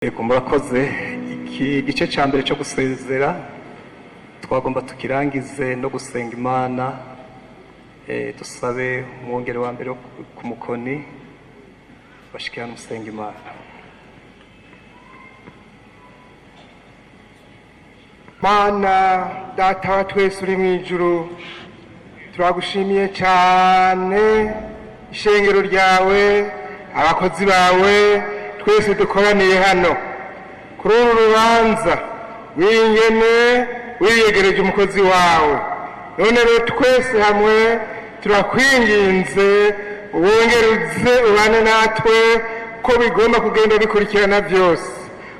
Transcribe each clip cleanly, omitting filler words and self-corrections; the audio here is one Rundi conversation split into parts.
Yego, murakoze. Iki gice cya mbere cyo gusezera twagomba tukirangize no gusenga Imana. Dusabe umwungere wa mbere wo ku Mukoni bashikirana gusenga Imana. Mana Data wa twese uri mu ijuru, turagushimiye cyane ishengero ryawe, abakozi bawe, twese dukoraniye hano kuri uru rubanza w'ingene wiyegereje umukozi wawe. None rero twese hamwe turakwinginze wongere uze ubane natwe ko bigomba kugenda bikurikirana byose.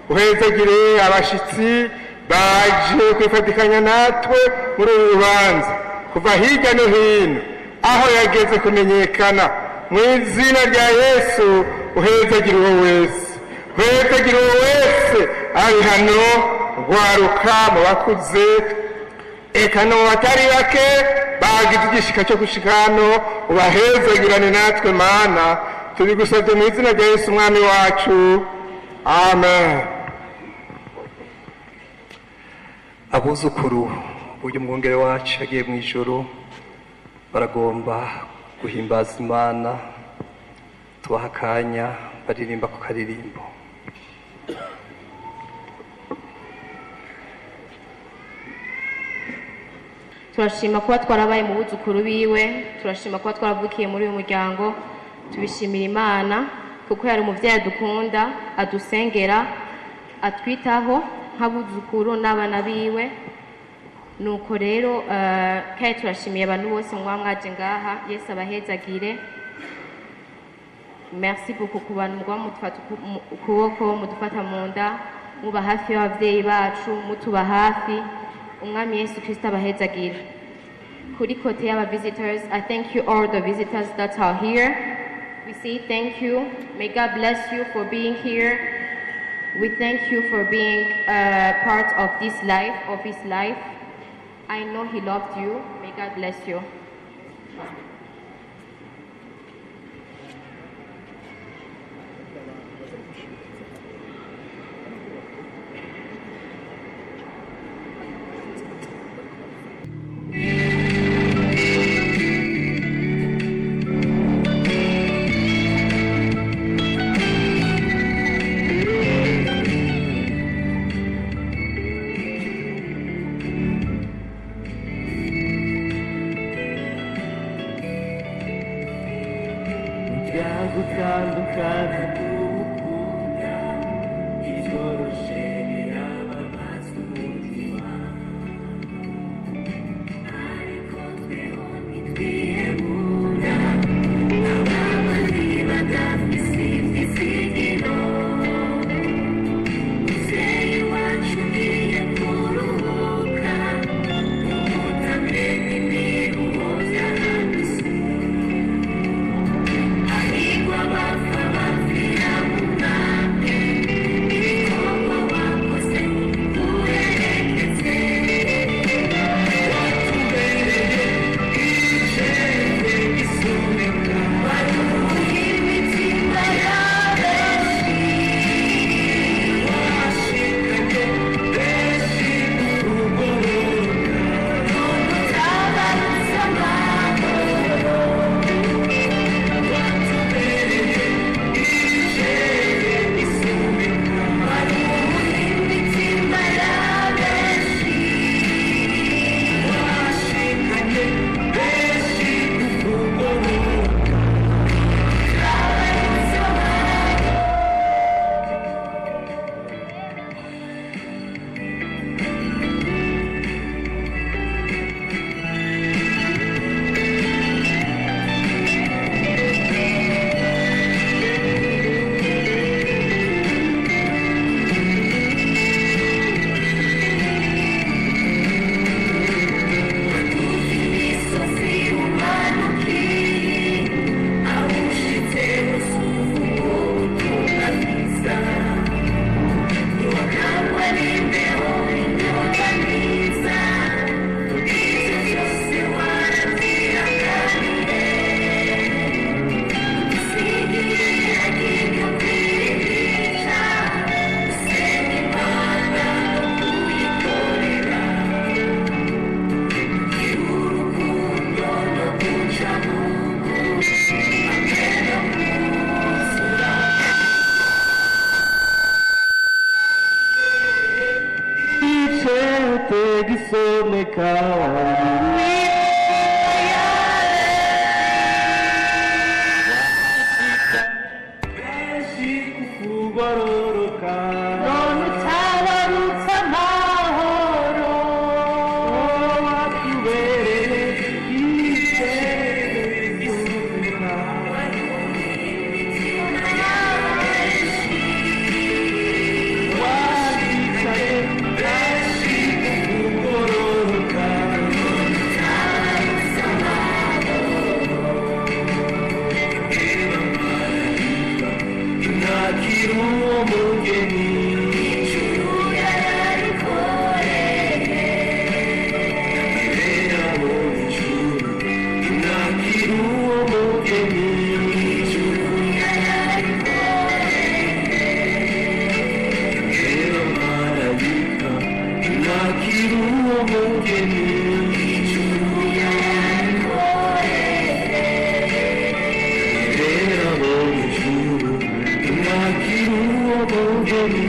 Uhezagire abashitsi baje kwifatikanya natwe muri uru rubanza kuva hirya no hino aho yageze kumenyekana. Mu izina rya Yesu, uhezagire uwo wese, uhezagire uwo wese ari hano, rwaruka, mu bakuze, eka no mu batari bake bagize igishika cyo gushika hano, ubahezagirane natwe. Mana, tubigusabye mu izina rya Yesu Umwami wacu, amen. Abuzukuru b'uyu mwungere wacu yagiye mu ijoro baragomba guhimbaza Imana. Tubaha akanya baririmba ku karirimbo. Turashima kuba twarabaye mu buzukuru biwe, turashima kuba twaravukiye muri uyu muryango. Tubishimira Imana kuko yari umubyeyi adukunda, adusengera, atwitaho nk'abuzukuru n'abana biwe. Nuko rero kandi turashimiye abantu bose muba mwaje ngaha. Yesu abahezagire. Merci beaucoup ku bantu muba mudufata ukuboko, mudufata mu nda, muba hafi y'ababyeyi bacu, mutuba hafi. Umwami Yesu Kristo abahezagire. Kuri côté y'aba visitors, I thank you, all the visitors that are here. We say thank you. May God bless you for being here. We thank you for being part of this life, of his life. I know he loved you. May God bless you. gisomeka. Benshi kukugororoka, none utabarutse amahoro, watubereye gisomeka. Wabicaye benshi kukugororoka. Nakira uwo mugeni, ibera mu ijuru. Nakira uwo mugeni, ibera marayika. Nakira uwo mugeni, ibera mu ijuru. Nakira uwo mugeni.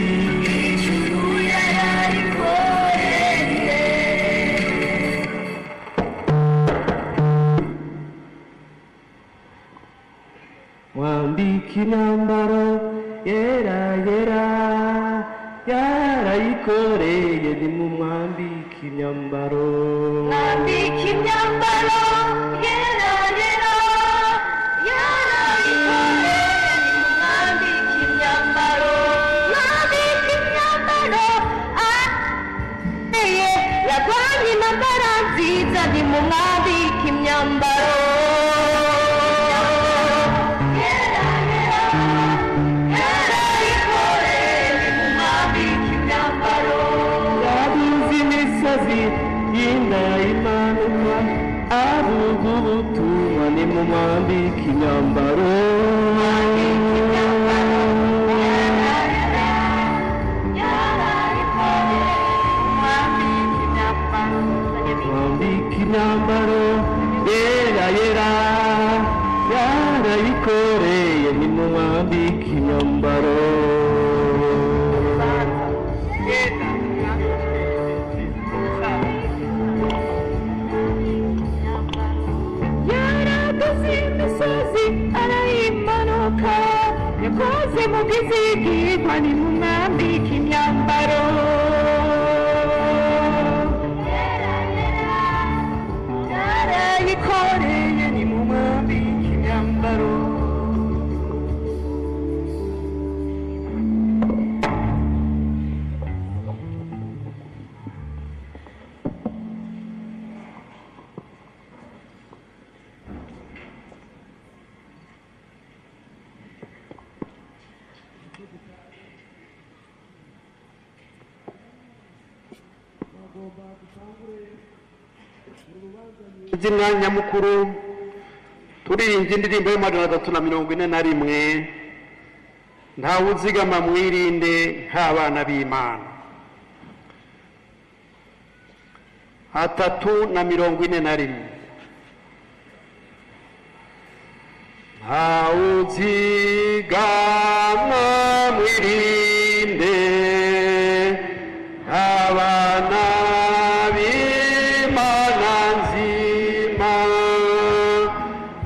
Mwambika imyambaro yera yera, yarayikoreye, nimumwambike imyambaro. Mwambika imyambaro yera yera, yarayikoreye, nimumwambike imyambaro. Mwambika imyambaro ateye, yarwanye intambara nziza, nimumwambike imyambaro. Yera yera, yarayikoreye, nimumwambike imyambaro. Yabuze imisozi y'indayimanuka, avuga ubutumwa, nimumwambike imyambaro. Mwambike imyambaro yera yera, yarayikoreye, nimumwambike imyambaro. Yaraduze imisozi arayimanuka, yakoze mu bwizigirwa, nimumwambike imyambaro. Yarayikoreye, nimumwambike imyambaro. Z'imyanya mukuru turirimbye indirimbo y'341, ntawe uzigama mwirinde nk'abana b'Imana. 341. Ntawe uzigama mwirinde abana b'Imana nzima,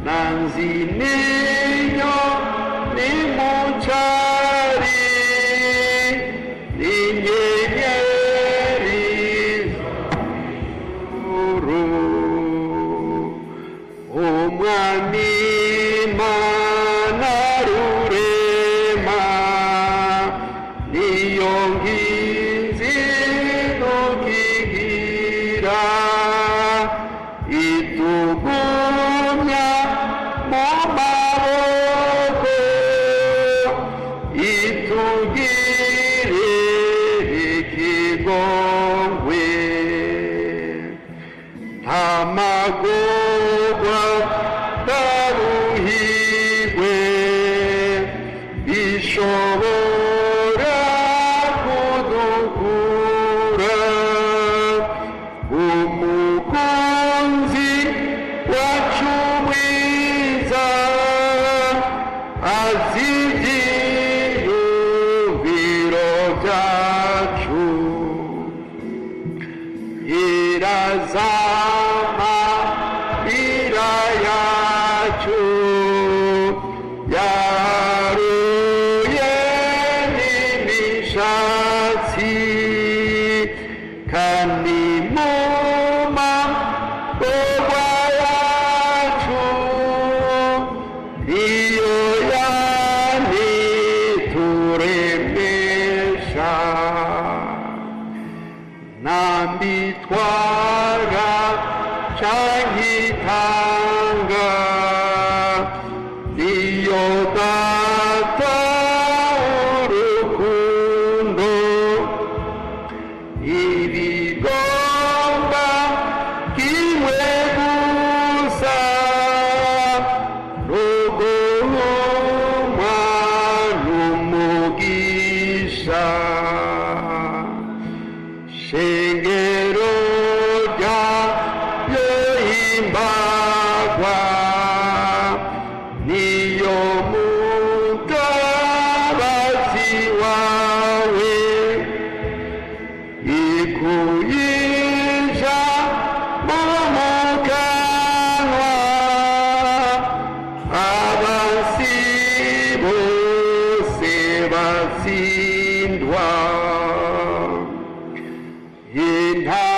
nanzi ninyo nimucari n'inyenyeri z'ijuru. Umwami Imana rurema, niyo nkinzi nukigira, itugumya mu maboko, itugirira ikigongwe. Nta magorwa ntabuhigwe bishobora kudukura umukunzi wacu mwiza, azi ibyiyumviro byacu. n'ishatsi kandi mu maboko yacu iyo yanituremesha nambitwara canke itanga niyo data urukundo ibigomba kimwe gusa n'uguhumwa n'umugisha shengero ryayo himbagwa niyo mutabazi wawe ikuyija mu mukanwa abasi bose batsindwa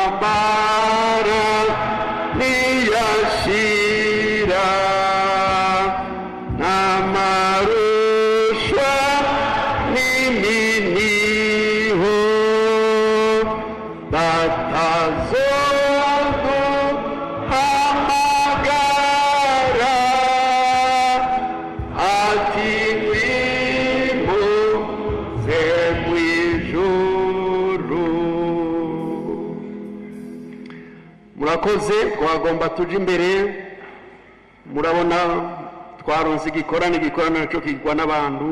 intambara niyashira n'amarushwa n'iminiho batazoduhamagara ati nimuze mw'ijuru. Murakoze. Twagomba tuje imbere. Murabona twaronse igikorane, igikorane nacyo kigwa n'abantu.